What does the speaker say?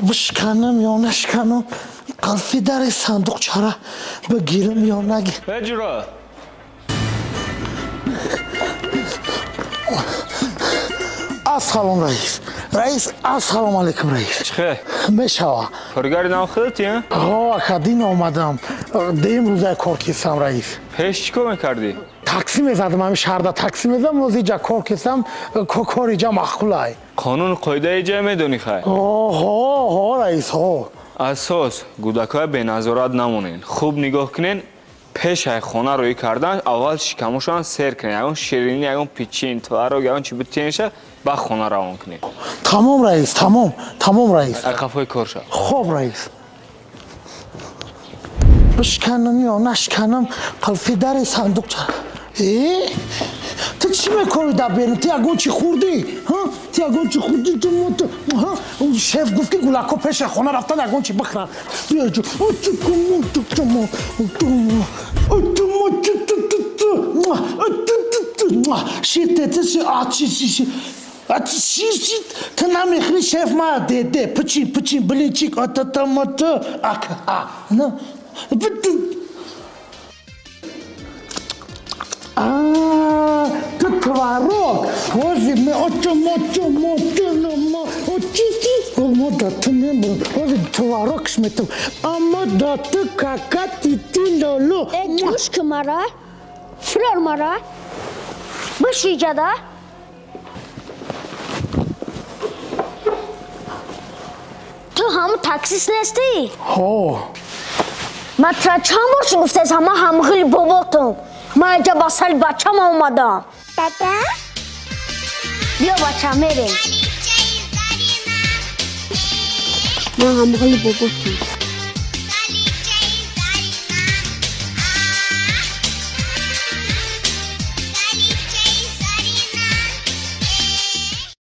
Бишканам ё нашканам, қалфи дари сандуқчара бигирам ё нагирам. Беҷура. Ассалом, раис. Раис, ассалом алейкум, раис. Чӣ? Мешава. Коргари нав худати, а? Ҳо, ака, дин омадам. Дим рӯза кор кистам, раис. Пеш чӣ кор мекардӣ? Такси мезадам, ҳамин шаҳрда такси мезадам, оз иҷа кор кистам, кор иҷа маъқулай. Қонуну қоидаи иҷа медонӣ, хай? Ҳо, ҳо, раис, ҳо. Асос, гудакҳоя беназорат намонен. Хуб нигоҳ кунен, пеш ай хона рӯй кардан, аввал шикамошон сер кунен. Ягон ширинӣ, ягон печин, творог, ягон чи битенша, ба хона равон кунед. Тамом, раис, тамом, тамом, раис. Ай қафои кор шав. Хоб, раис. Бишканам ё нашканам, қалфи дари сандуқча. Э? Ту чӣ мекорӣ дар берун? Ту ягон чӣ хӯрдӣ? Ту ягон чӣ хӯрдӣ? Шеф гуфт, ки гулакҳо пеши хона рафтан ягон чӣ бихӯранд. Ту намехӯрӣ, шеф ма деде пичин пичин блинчик ататамат ак а. А, ту творог. Ози ме очо мочо мочо мо очи мо да ту мебурам. Ози творог шметам. Ама да ту кака ти ти лоло. Э, гӯш ки мара, фирор мара. Биши иҷада. Ту ҳамун таксист нестӣ? Ҳо. Ман тура чанд бор ши гуфтаистам, ман ҳамғили боботам. Ман иҷа ба сари бачам омадам. Дада? Биё, бача, мерем. Ман ҳамғили боботам.